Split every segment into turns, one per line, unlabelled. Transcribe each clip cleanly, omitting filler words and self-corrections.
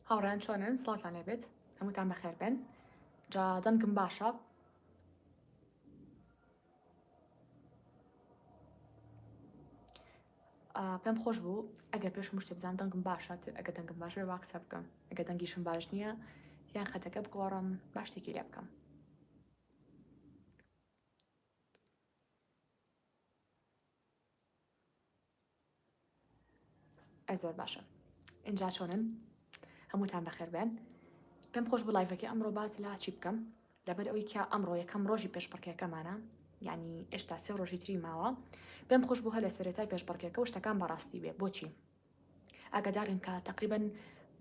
هاوڕێیان چۆنن سڵاتان لێبێت هەمووتان بەخێر بێن جا دەنگم باشە پێم خۆش بوو ئەگەر پێش هەموو شتێ بزانم دەنگم باشە تر ئەگە دەنگم باش بێ با قسە بکەم ئەگە دەنگیشم باش نییە یان خەتەکە بگۆڕم با شتێکی لێ بکەم ئەی زۆر باشە ئینجا چۆنن هەمووتان بەخێر بێن پێم خۆش بوو live ەکەی ئەمڕۆ باس لە چی بکەم لەبەر ئەوەی کە ئەمڕۆ یەکەم ڕۆژی پێشبڕکێکەمانە یعنی ئێشتا سێ ڕۆژی تری ماوە پێم خۆش بوو هەر لە سەرەتای پێشبڕکێکە و شتەکان بەڕاستی بێ بۆچی ئاگادارن کە تقریبا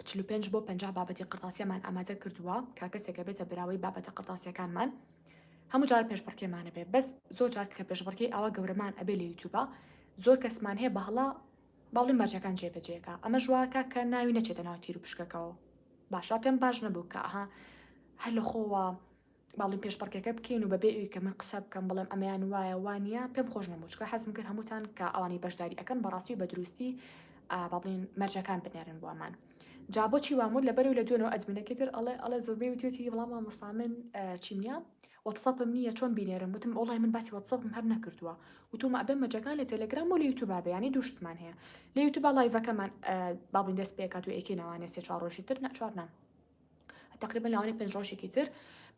45 بۆ 50 بابەتی قرتاسیەمان ئامادە کردووە کە کەسێکە بێتە براوەی بابەتە قرتاسیەکانمان هەموو جار پێشبڕکێمان ئەبێ بەس زۆر جار کە پێشبڕکێی ئاوا گەورەمان ئەبێ لە یوتیوبا زۆر کەسمان هەیە بە هەڵە باڵی مەرجەکان جێبەجێکا ئەمەش واکا کە ناوی نەچێتە ناو تیر و پشکەکەوە باشە پێم باش نەبوو کە ئەها هەر لە خۆوە باڵی پێشبڕکێکە بکەین و بەبێ ئەوی کە من قسە بکەم بڵێم ئەمەیان وایە وانە پێم خۆش نەبوو چونکە حەزم کرد هەمووتان کە ئەوانی بەشداری ئەکەن بەڕاستی و بە دروستی با بڵێین مەرجەکان بنێرن بۆمان جا بۆچی وام وت لەبەرەوەی لە دوێنەوە admin ەکەی تر ئەڵێ ئەڵێ زۆربەی وتوێتی وەڵا مامۆستا من چیم نییە وەتسەپم نییە چۆن بینێرم وتم وەڵای من باسی وەتسەپم هەر نەکردووە وتومە ئەبێ مەرجەکان لە تەلەگرام و لە یوتیوبا بێ یانی دوو شتمان هەیە لە یوتیوبا live ەکەمان با بڵێین دەست پێکات و ئێکەی ناوانێ سێ چوار ڕۆژی تر نا چوار نا تقریبا لەوانەیە پێنج ڕۆژێکی تر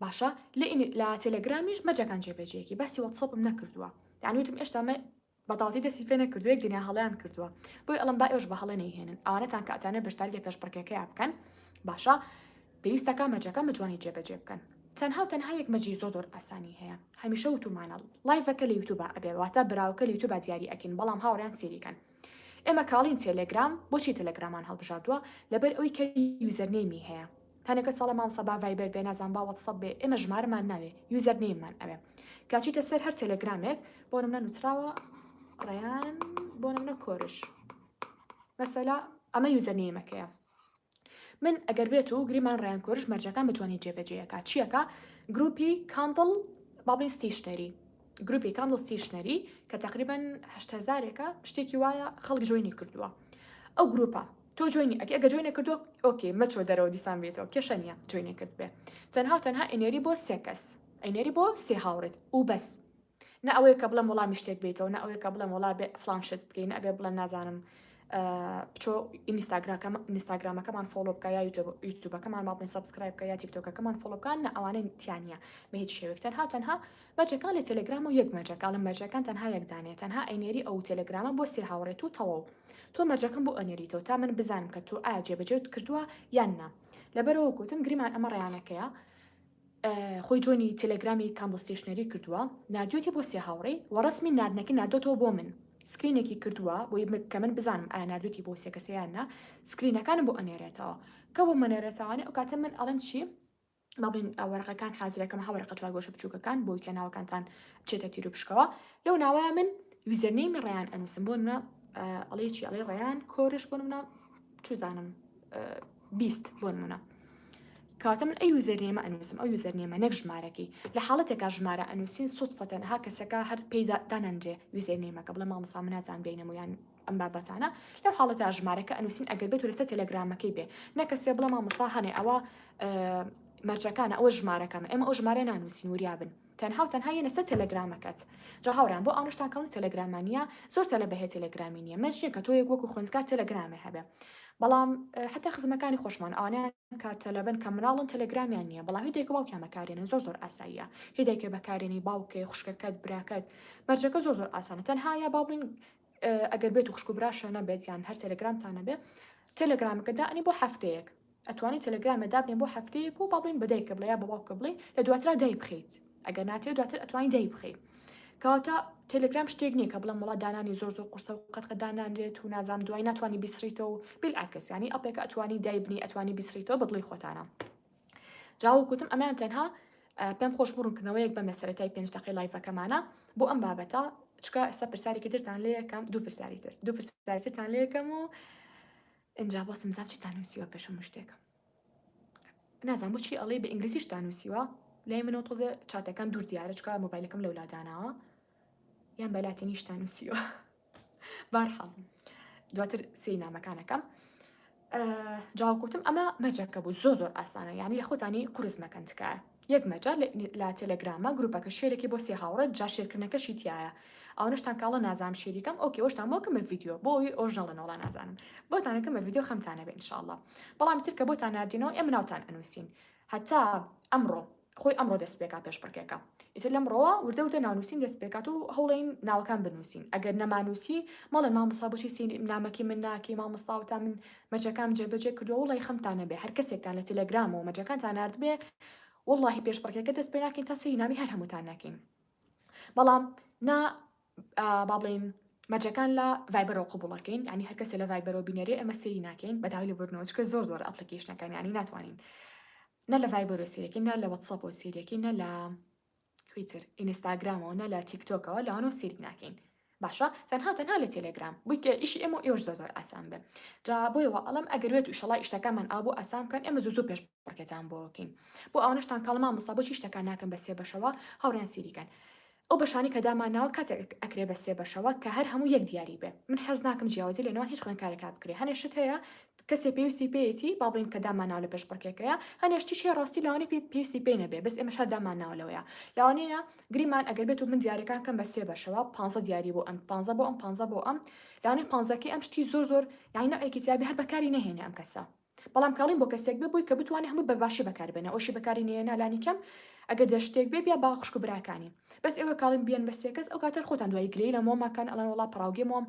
باشە لە لە تەلەگرامیش مەرجەکان جێبەجێکی باسی وەتسەپم نەکردووە یعنی وتم ئێشتا مە بەتەواوەتی دەستی پێ نەکردووە یەک دنیا هەڵەیان کردووە بۆیە ئەڵێم با ئێوەش بە هەڵە نەیهێنن ئەوانەتان کە ئەتانەوێت بەشداری لە پێشبڕکێکەیا بکەن باشە پێویستەکە مەرجەکان بە جوانی جێبەجێ بکەن تەنها و تەنها یەک مەرجی زۆر زۆر ئاسانی هەیە هەمیشە وتومانە live ەکە لە یوتوبا ئەبێ واتە براوەکە لە یوتوبا دیاری ئەکەین بەڵام هاوڕیان سێریکەن ئێمە کاڵین تێلێگرام بۆچی تەلەگرامان هەڵبژاردووە لەبەر ئەوی کە username ی هەیە هەنێ کەس ئەڵێ مامۆستا با ڤایبەر بێ نازانم با وەتسەپ بێ ئێمە ژمارەمان ناوێ username مان ئەوێ کاچیتە سەر هەر تەلەگرامێک بۆ نمونە نووسراوە ڕیان بۆ نمونە کۆرش مەسەلا ئەمە username ەکەیە من ئەگەر بێت و گریمان ڕیان کۆرش مەرجەکان بتوانێت جێبەجێەکە چیەکە گروپی candle بابین stationery گروپی candle stationery کە تقریبا هزارێکە شتێکی وایە خەڵک join ی کردووە ئەو گروپە تۆ join ی ئەکەی ئەگەر join ی کردووە okay مەچۆ دەرەوە دیسان بێتەوە کێشە نییە join ی کرد بێ تەنها و تەنها ئەینێری بۆ سێ کەس ئەینێری بۆ سێ هاوڕێت و بەس نە ئەوەیە کە بڵێم وەڵامی شتێک بێتەوە نە ئەوەیە کە بڵێم وەڵا بێ فلان شت بکەین نە ئەبێ بڵێم نازانم بچۆ ئینستاگرامەکەمان follow بکە یا یوتیوبەکەمان با بڵێن subscribe بکە یا تیکتۆکەکەمان follow بکە نە ئەوانەی تیانە بە هیچ شێوەیەک تەنها تەنها مەرجەکان لە تێلێگرام و یەک مەرجەکە ئەڵێم مەرجەکان تەنها یەک دانەیە تەنها ئەینێری ئەو تێلێگرامە بۆ سێ هاوڕێت و تەواو تۆ مەرجەکەم بۆ ئەنێریتەوە تا من بزانم کە تۆ ئایا جێبەجێت کردووە یان نا لەبەرەوە گوتم گریمان ئەمە ڕیانەکەیە خۆی join ی تێلێگرامی candle stationery کردووە ناردوێتی بۆ سێ هاوڕێی و ڕسمی ناردنەکەی ناردۆتەوە بۆ من screen ێکی کردووە بۆی کە من بزانم ئایا ناردوێتی بۆ سێ کەسەیان نا screen ەکانم بۆ ئەنێرێتەوە کە بۆ مەنێرێتەوانێ ئەو کاتە من ئەڵێم چی با بڵێین وەرەقەکان حازرەکەم ها وەرەقە چوارگۆشە بچووکەکان بۆی کە ناوەکانتان بچێتە تیر و پشکەوە لەو ناوەیە من username ی ڕیان ئەنووسم بۆ منە ئەڵێ چی ئەڵێ ڕیان کۆرش بۆ منە چوزانم 20 بۆ نمونە کاتە من ئەو username ە ئەنووسم ئەو username ە نەک ژمارەکەی لە حاڵەتێکا ژمارە ئەنووسین سوتفەتەن ها کەسەکە هەر پێی دانەنرێ username ەکە بڵێ مامۆستا من نازانم بینەم و یان ئەم بابەتانە لەو حاڵەتە ژمارەکە ئەنووسین ئەگەر بێت و لەسەر تەلەگرامەکەی بێ نە کەسێ بڵێ مامۆستا هەنێ ئەوە مەرجەکانە ئەوە ژمارەکەمە ئێمە ئەو ژمارە نانووسین وریابن تەنها و تەنها یەنە سەر تەلەگرامەکەت جا هاوڕێیان بۆ ئەوانەشتان کەون تەلەگرامان نییە زۆر تەلە بەهێ تەلەگرامی نییە مەرج نییە کە تۆ یەک وەکو خوێندکار تەلەگرامێ هەبێ بەڵام حتا خزمەکانی خۆشمان ئەوانیان کە تەلەبن کە مناڵن تەلەگرامیان نییە بەڵام هی دایک و باوکیان بەکارێنن زۆر زۆر ئاساییە هی دایکە بەکارێنی باوکێ خوشکەکەت براکەت مەرجەکە زۆر زۆر ئاسانە تەنها یا با بڵین ئەگەر بێت و خوشک و براشە نەبێت یان هەر تەلەگرامتان نەبێ تەلەگرامەکە دانی بۆ هەفتەیەک ئەتوانی تەلەگرامە دابنێ بۆ هەفتەیەک و با بڵین بە دایکە بڵێ یا بە باوکە بڵێ لە دواترا دای بخەیت ئەگەر ناتێ دواتر ئەتوانی دای بخەیت کەواتە تەلەگرام شتێک نییە کە بڵێم وڵا دانانی زۆر زۆر قورسە و قەت قەت دانانرێت و نازام دوای ناتوانانی بیسڕیتەوە بالعکس ینی app ێکە ئەتوانی دایبنی ئەتوانی بیسڕیتەوە بە دڵی خۆتانە جا وەک گوتم ئەمەیان تەنها پێم خۆش بوو ڕوونکردنەوەیەک بەم لە سەرەتای پێنج دەقەی live ەکەمانە بۆ ئەم بابەتە چکە ئێستا پرسیارێکی ترتان لێ یەکەم دوو پرسیاری تر دوو پرسیاری ترتان لێ یەکەم و ئینجا بۆسم زام چیتان نووسیوە پێش هەموو شتێک نازانم بۆچی ئەڵێ بە ئینگلیزیشتان نووسیوە لای منەوە تۆزێ چاتەکان دوور دیارە چکە مۆبایلەکەم لەولا داناوە یان بە لاتینیشتان نووسیوە بارحاڵ دواتر سێی نامەکانەکەم. جا وەکوتم ئەمە مەرجەکە بوو زۆر زۆر ئاسانە یعنی لە خۆتانی قورس مەکەن تکایە یەک مەرجە لە تێلێگرامە گروپەکە share ێکی بۆ سێ هاوڕێ جا share کردنەکەشی تایە ئەوەنەشتان کاڵە نازانم share ی کەم okay ئەوشتان بۆ کەمە ڤیدیۆ بۆ ئەوی ئۆرژنەڵە نەوەڵا نازانم بۆتانەکەمە ڤیدیۆ خەمتانە بێ ئینشاءاللە بەڵام تر کە بۆتان ناردینەوە ئێمە ناوتان ئەنووسین هەتا ئەمڕۆ خۆی ئەمڕۆ دەست پێکا پێشبڕکێکە ئیتر لەمڕۆوە وردە وردە ناونووسین دەست پێکات و هەوڵین ناوەکان بنووسین ئەگەر نەمانووسی مەڵێن مامۆستا بۆچی سین نامەکی من ناکەی مامۆستا وتا من مەرجەکانم جێبەجێ کردووە وڵی خەمتان نەبێ هەر کەسێکتان لە تێلێگرامەوە مەرجەکانتان ناردبێ وڵاهی پێشبڕکێکە دەست پێ ناکەین تا سەری نامی هەر هەمووتان ناکەین بەڵام نا با بڵێین مەرجەکان لە ڤایبەرەوە قبوڵەکەین ینی هەر کەسێ لە ڤایبەرەوە بینەرێ ئەمە سەیری ناکەین بە داوای لێبوردنەوە چونکە زۆر زۆر application ەکان ینی ناتوانین نە لە ڤایبەرەوە سەیرەکەین نە لە وەتسەپەوە سەیرەکەین نە لە تویتر ئینستاگرامەوە نە لە تیکتۆکەوە لەوانەوە سەیری ناکەین باشە تەنها تەنها لە تێلێگرام بووی کە ئیشی ئێمە ئێوەش زۆر زۆر ئاسان بێ جا بۆیەوە ئەڵم ئەگەر وێت ئیشەڵا ئیشتەکانمان ئاو بۆ ئاسان بکەن ئێمە زوو زوو پێش بڕکێتان بۆکەین بۆ ئەوانەشتان کاڵ مامۆستا بۆچی شتەکان ناکەن بە سێ بەشەوە هاوڕێیان سیریکەن ئەو بەشانەی کە دامانناوە کاتێک ئەکرێ بە سێ بەشەوە کە هەر هەموو یەک دیاری بێ من حەز ناکەم جیاوازی لە نێوان هیچ خوێندکارێکا بکرێ هەنێ شت هەیە کەسێ پێویستی پێیەتی با بڵێین کە دامانناوە لە پێشبڕکێکەیە هەنێ شتیش هەیە ڕاستی لەوانەیە پێ پێویستی پێی نەبێ بەس ئێمەش هەر دامانناوە لەوەیە لەوانەیە گریمان ئەگەر بێت و من دیاریەکان کەم بە سێ بەشەوە پانزە دیاری بۆ ئەم پانزە بۆ ئەم پانزە بۆ ئەم لەوانەیە پانزەکەی ئەم شتی زۆر زۆر یانی نەوعێکی تیا بێ هەر بەکاری نەهێنێ ئەم کەسە بەڵام کاڵین بۆ کەسێک بێ بۆی کە بتوانێ هەمووی بە باشی بەکار بێنێ ئەوشی بەکاری نەیەنا لانی کەم ئەگەر دە شتێک بێ بیا با خوشک و براکانی بەس ئێوە کاڵین بیەن بە سێ کەس ئەو کاتە خۆتان دوایی گلەیی لە مۆم مەکەن ئەڵێن وەڵا پەڕاوگەی مۆم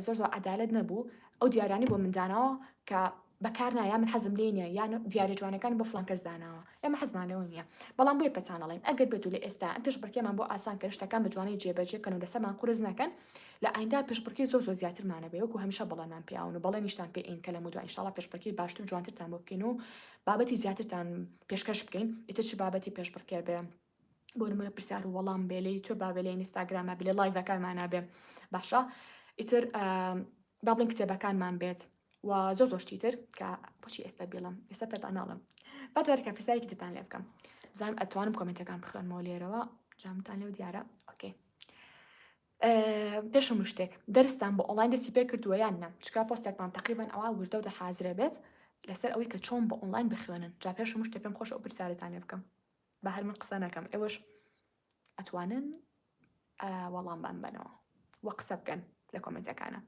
زۆر زۆر عەدالەت نەبوو ئەو دیارانی بۆ من داناوە کە بەکار نایە من حەزم لێ نییە یان دیارە جوانەکانی بۆ فڵان کەس داناوە ئێمە حەزمان لەوە نییە بەڵام بۆیە پێتان ئەڵێین ئەگەر بێت و لە ئێستا ئەم پێشبڕکێمان بۆ ئاسان کەن شتەکان بە جوانی جێبەجێ کەن و لەسەرمان قورس نەکەن لە ئایندا پێشبڕکێی زۆر زۆر زیاترمان ئەبێ وەکو هەمیشە بەڵێنمان پێیاون و بەڵێنیشتان پێ ئەین کە لەمەودوا ئینشاڵا پێشبڕکێی باشتر و جوانترتان بۆ بکەین و بابەتی زیاترتان پێشکەش بکەین ئیتر چ بابەتی پێشبڕکێ بێ بۆ نمونە پرسیار و وەڵام بێ لە یوتیوب بێ لە ئینستاگرامە بێ لە live ەکانمانە بێ باشە ئیتر با بڵێن کتێبەکانمان بێت و زۆر زۆر شتی تر کە بۆچی ئێستا بیڵم ئێستا پێتان ناڵم با جارێکە پرسیارێکی ترتان لێ بکەم بزانم ئەتوانم comment ەکان بخوێنمەوە لێرەوە جامتان لێو دیارە okay پێش هەموو شتێک دەرستان بۆ ئۆنلاین دەستی پێ کردووە یان نا چکا پۆستێکمان تقریبان ئەوە وردە و حازرە بێت لەسەر ئەوەی کە چۆن بە ئۆنلاین بخوێنن جا پێش هەموو شتێک پێم خۆش ئەو پرسیارەتان لێ بکەم بە هەر من قسە نەکەم ئێوەش ئەتوانن وەڵاممان بەنەوە و قسە بکەن لە comment ەکانە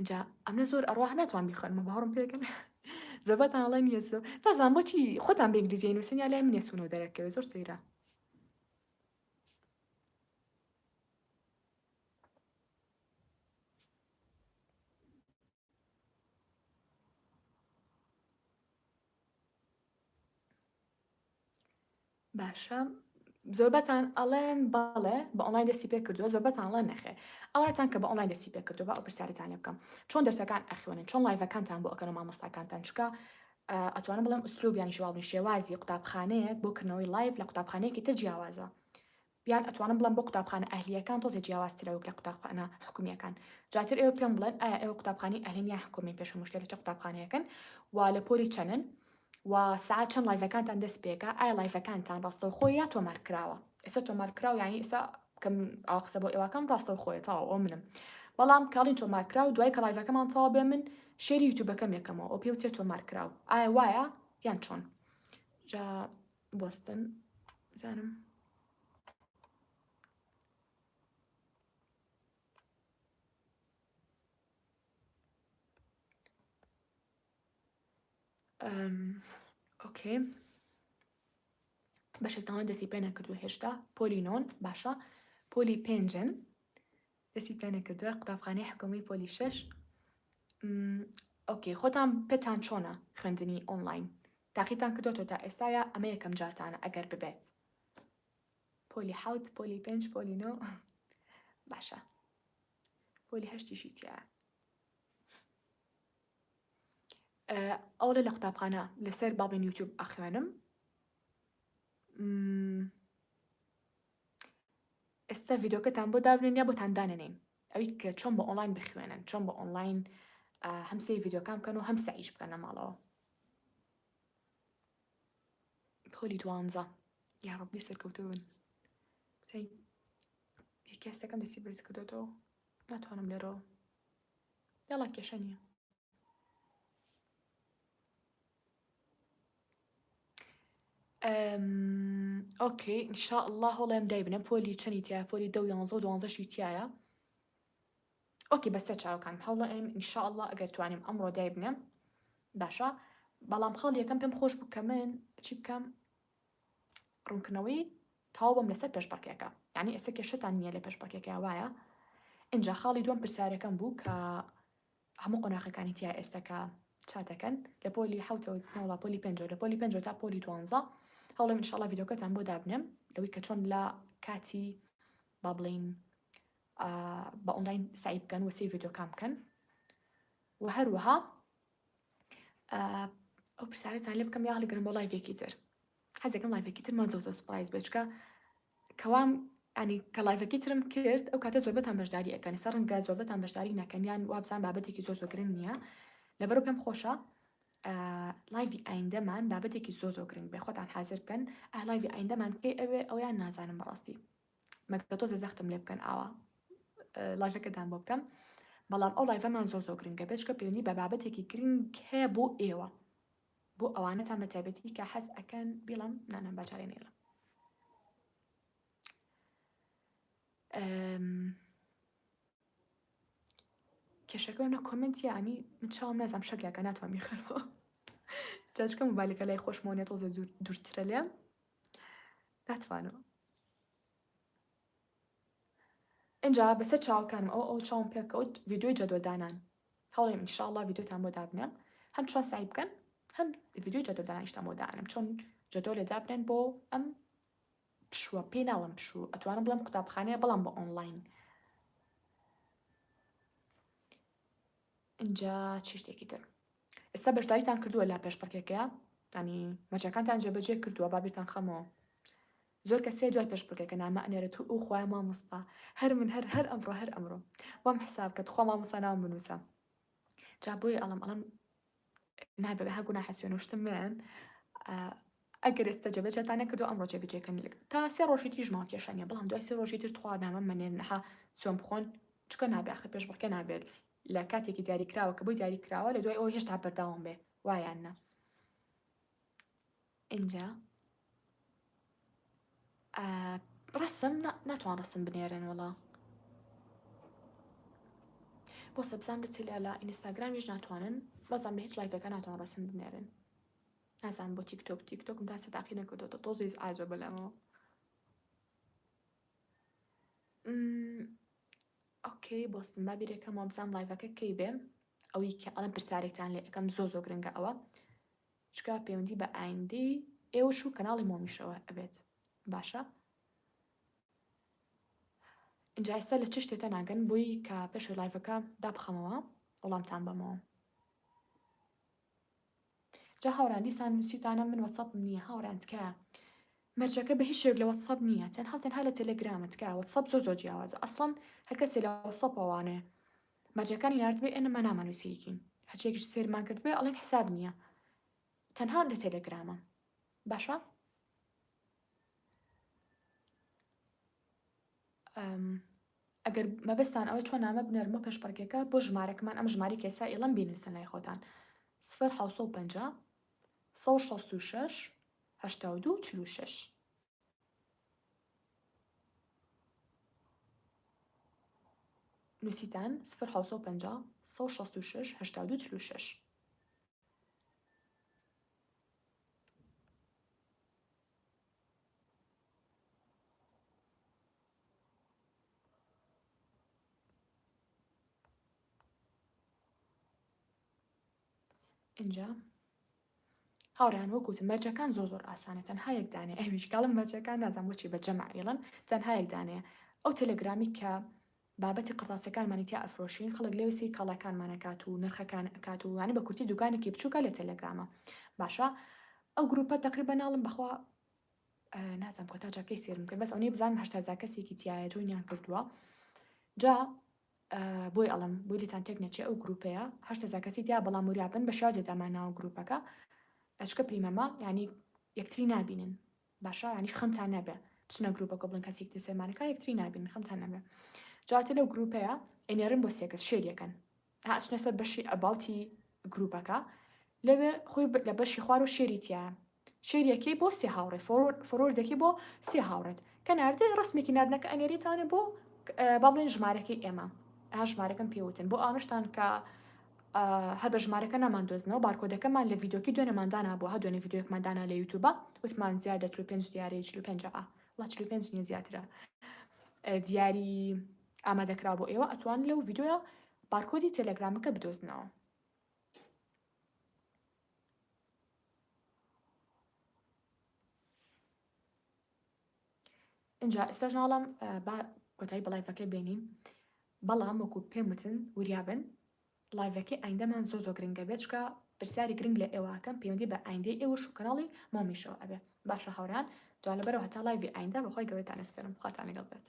جا ئەمنە زۆر ئەڕوا ناتوان بیخوێنمە باوەڕم پێکەن زۆربەتان ئەڵێن yes نازانم بۆچی خۆتان بە ئینگلیزی نووسن یا لای من yes و no دەرەکەوێت زۆر سەیرە باشە زۆربەتان ئەڵێن بەڵێ بە ئۆنلاین دەستی پێ کردووە زۆربەتان ئەڵێن نەخێر ئەوانەتان کە بە ئۆنلاین دەستی پێ کردووە با ئەو پرسیارەتان لێ بکەم چۆن دەرسەکان ئەخوێنن چۆن live ەکانتان بۆ ئەکەن و مامۆستاکانتان چونکە ئەتوانم بڵێم ئوسلوب یان شێواز شێوازی قوتابخانەیەک بۆ کردنەوەی live لە قوتابخانەیەکی تر جیاوازە یان ئەتوانم بڵێم بۆ قوتابخانە ئەهلییەکان تۆزێ جیاوازترە وەک لە قوتابخانە حکومییەکان جاتر ئێوە پێم بڵێن ئایا ئێوە قوتابخانەی ئەهلین یان حکومین پێش هەموو شتێ لە چ قوتابخانەیەکن و لە پۆلی چەنن و سەعات چەند live ەکانتان دەست پێکا ئایا live ەکانتان ڕاستەوخۆ یا تۆمار کراوە ئێستا تۆمار کراو یعنی ئێستا کەم ئەوە قسە بۆ ئێواکەم ڕاستەوخۆیە تەواو ئەو منم بەڵام کاڵین تۆمار کراو دوای کە live ەکەمان تەواو بێ من share ی یوتیوبەکەم یەکەمەوە ئەو پێوترێ تۆمار کراو ئایا وایە یان چۆن جا بۆستن بزانم okay بەشێکتانە دەستی پێ نەکردووە هێشتا پۆلی نۆن باشە پۆلی پێنجن دەستی پێ نەکردووە قوتابخانەی حکومی پۆلی شەش okay خۆتان پێتان چۆنە خوێندنی ئۆنلاین تاقیتان کردوەتەوە تا ئێستا یا ئەمە یەکەم جارتانە ئەگەر ببێت پۆلی حەوت پۆلی پێنج پۆلی نۆ باشە پۆلی هەشتیشی تایە ئەوڵێ لە قوتابخانە لەسەر بابین یوتیوب ئەخوێنم ئێستا ڤیدۆکەتان بۆ دابنێن یا بۆتان دانەنێین ئەوی کە چۆن بە ئۆنلاین بخوێنن چۆن بە ئۆنلاین هەم سەیری ڤیدۆکان بکەن و هەم سەعیش بکەن لە ماڵەوە پۆلی دوانزە یا ڕەبی سەرکەوتوو بن. کەسەکەم دەستی بەرز کردۆتەوە ناتوانم لێرەوە یاڵا کێشە نییە okay ان شاء الله هەوڵێم دایبنم پۆلی چەنی تایە پۆلی دە و یانزە و دوانزەشی تایە okay بەسە چاوەکانم هەوڵە ئەم ان شاء الله ئەگەر توانیم ئەمڕۆ دایبنم باشە بەڵام خاڵ یەکەم پێم خۆش بوو کە من چی بکەم ڕوونکردنەوەی تەواو بم لەسەر پێشبڕکێکە یعنی ئێستا کێشەتان نییە لە پێشبڕکێکە وایە اینجا خاڵی دووەم پرسیارەکەم بوو کە هەموو قۆناخەکانی تیا ئێستا کە چاتەکەن لە پۆلی حوتەوە نەوەڵا پۆلی پێنجەوە لە پۆلی پێنجەوە تا پۆلی دوانزە هەوڵم ئینشاڵڵا ڤیدیۆکەتان بۆ دابنێم لەوەی کە چۆن لە کاتی با بڵین بە ئۆنلاین سعی بکەن و سەیری ڤیدیۆکان بکەن و هەروەها ئەو پرسیارەتان لێ بکەم یا هەڵیگرم بۆ live ێکی تر حەزەکەم live ێکی ترمان زۆر زۆر surprise بێت چکە کەوام ینی کە live ەکەی ترم کرد ئەو کاتە زۆربەتان بەشداری ئەەکەن سەر ڕەنگە زۆربەتان بەشداری نەکەن یان وابزان بابەتێکی زۆر زۆر گرنگ نییە لەبەرو پێم خۆشە live ی ئایندەمان بابەتێکی زۆر زۆر گرنگ بێ خۆتان حاضر بکەن ئە live ی ئایندەمان کەی ئەوێ ئەویان نازانم بەڕاستی مەگە تۆزێ زەختم لێ بکەن ئاوا live ەکەتان بۆ بکەم بەڵام ئەو live ەمان زۆر زۆر گرنگە بێچکە پەیوەندی بە بابەتێکی گرنگ هەیە بۆ ئێوە بۆ ئەوانەتان بە تایبەتی کە حەز ئەکەن بیڵم نانان باجارێ نێڵم کێشەکە نە comment یعنی من چاوم نازانم شەکلەکە ناتوانم بیخەرەوە جاچکە موبایلەکە لای خۆشمەوە نیە تۆزێ دوورترە لێم ناتوانم ئینجا بەسەر چاوەکانم ئەوە ئەو چاوم پێکەوت ڤیدیۆی جەدوەل دانان هەوڵێم ئینشاءاللە ڤیدیۆتان بۆ دابنێم هەم چۆن سعی بکەن هەم ڤیدیۆی جەدوەل دانانیشتان بۆ دانم چۆن جەدۆلێ دابنێن بۆ ئەم پشووە پێی ناڵم پشوو ئەتوانم بڵێم قوتابخانەیە بەڵام بە ئۆنلاین ئینجا چی شتێکی تر ئێستا بەشداریتان کردووە لە پێشبڕکێکەیە ینی مەرجەکانتان جێبەجێ کردووە با بیرتان خەمەوە زۆر کەسێ دوای پێشبڕکێکە نامە ئەنێرێت و ئەو خوایە مامۆستا هەر من هەر هەر ئەمڕۆ هەر ئەمڕۆ وام حساب کە تخوا مامۆستا ناوم بنووسە جا بۆیە ئەڵم ئەڵم نابێ بە هە گوناحە سوێن و شتم مێن ئەگەر ئێستا جێبەجێتان نەکردو ئەمڕۆ جێبەجێکەن تا سێ ڕۆژی تریش ماوە کێشە نییە بەڵام دوای سێ ڕۆژی تر تخوا نامە مەنێن ها سوێن بخۆن چونکە نابێ ئاخر پێشبڕکێ نابێت لە کاتێکی دیاریکراوە کە بۆی دیاریکراوە لە دوای ئەوە هێشتا بەردەوام بێ وایان نا ئینجا ڕسم ناتوان ڕسم بنێرن وڵا بۆ سەبزان لە تلە لە ئینستاگرامیش ناتوانن بەزان لە هیچ live ەکە ناتوان ڕسم بنێرن نازانم بۆ تیک تۆک تیک تۆکم تا سێ تاقی نەکردۆتە تۆزی ئازە بەلامەوە okay بۆستم با بیرێکەمەوە بزانم live ەکە کەی بێ ئەوەی کە ئەڵێم پرسیارێکتان لێ ئەەکەم زۆ زۆ گرنگە ئەوە چکا پەیوەندی بە ئایندەی ئێوەش و کەناڵی مۆمیشەوە ئەبێت باشە اینجا ئێستا لە چ شتێتە ناگەن بۆی کە پێشەوەی live ەکە دابخەمەوە وەڵامتان بەمەوە جا هاوڕێیان دیسان نووسیتانە من وەتسەپم نییە هاوڕێیان تکایە مەرجەکە بە هیچ شێوەیەک لە وەتسەپ نییە تەنها و تەنها لە تەلەگرامە تکایە وەتسەپ زۆر زۆر جیاوازە ئەسڵەن هەر کەسێ لە وەتسەپەوانێ مەرجەکانی ناردبێ ئێمە نامانووسیکین هەرچێکیش سێرمان کردبێ ئەڵێن حساب نییە تەنها لە تەلەگرامە باشە ئەگەر مەبەستان ئەوە چۆن نامە بنێرم بۆ پێشبڕکێکە بۆ ژمارەکەمان ئەم ژمارەی کە ئێستا ئیڵەم بینوسن لای خۆتان سفر 750 166 82 46 نووسیتان سفر 750 166 82 46 ئینجا هاوڕێیان وەک وتم مەرجەکان زۆر زۆر ئاسانە تەنها یەک دانێ ئەویش کاڵم مەرجەکان نازانم بۆچی بە جەمع ئیڵم تەنها یەک دانەیە ئەو تەلەگرامی کە بابەتی قرتاسەکانمانی تیا ئەفرۆشین خەڵک لێوی سەیری کاڵاکانمان ئەکات و نرخەکان ئەکات و یانی بە کورتی دوکانێکی بچووکە لە تەلەگرامە باشە ئەو گروپە تقریبا ناڵم بەخوا نازانم کۆتا جار کەی سێرم کرد بەس ئەوەی بزانم 80 کەسێکی تایە join یان کردووە جا بۆی ئەڵم بۆی لێتان تێک نەچێ ئەو گروپەیە 80 کەسی تیا بەڵام وریابن بە شازێ داماناوە گروپەکە ئەچکە پریمەمە ینی یەکتری نابینن باشە یانیش خەمتان نەبێ. بچنە گروپەکە بڵێن کەسێک تر سەرمانەکە یەکتری نابینن خەمتان نەبێ جاتە لەو گروپەیە ئەینێرن بۆ سێ کەس share یەکەن ها ئەچنە سەر بەشی about ی گروپەکە لەوێ خۆی لە بەشی خوار و share ی تایە share یەکەی بۆ سێ هاوڕێ forward ەکەی بۆ سێ هاوڕێت کە ناردێ ڕسمێکی ناردنەکە ئەنێریتانە بۆ با بڵێن ژمارەکەی ئێمە ئا ژمارەکەم پێوتن بۆ ئامشتان کە هەر بە ژمارەکە نامان دۆزنەوە بارکۆدەکەمان لە ڤیدۆکی دوێنێمان دانا بوو ها دوێنێ ڤیدیۆیەکمان دانا لە یوتوبە وتمان زیاد لە 45 دیاری 45 ئا وڵا 45 نییە زیاترە دیاری ئامادەکرا بۆ ئێوە ئەتوان لەو ڤیدیۆیە بارکۆدی تێلێگرامەکە بدۆزنەوە. ئینجا ئێستاش ناڵم با کۆتایی بە live ەکە بێنین بەڵام وەکو پێم وتن وریابن live ەکەی ئایندەمان زۆر زۆر گرنگە بێت چکە پرسیاری گرنگ لە ئێوەکەم پەیوەندی بە ئایندەی ئێوەش و کەناڵی مۆمیشەوە ئەبێ باشە هاوران جا لەبەرەوە هەتا live ی ئایندە بەخوای گەورەتان ئەسپێرم خواتان لەگەڵ بێت.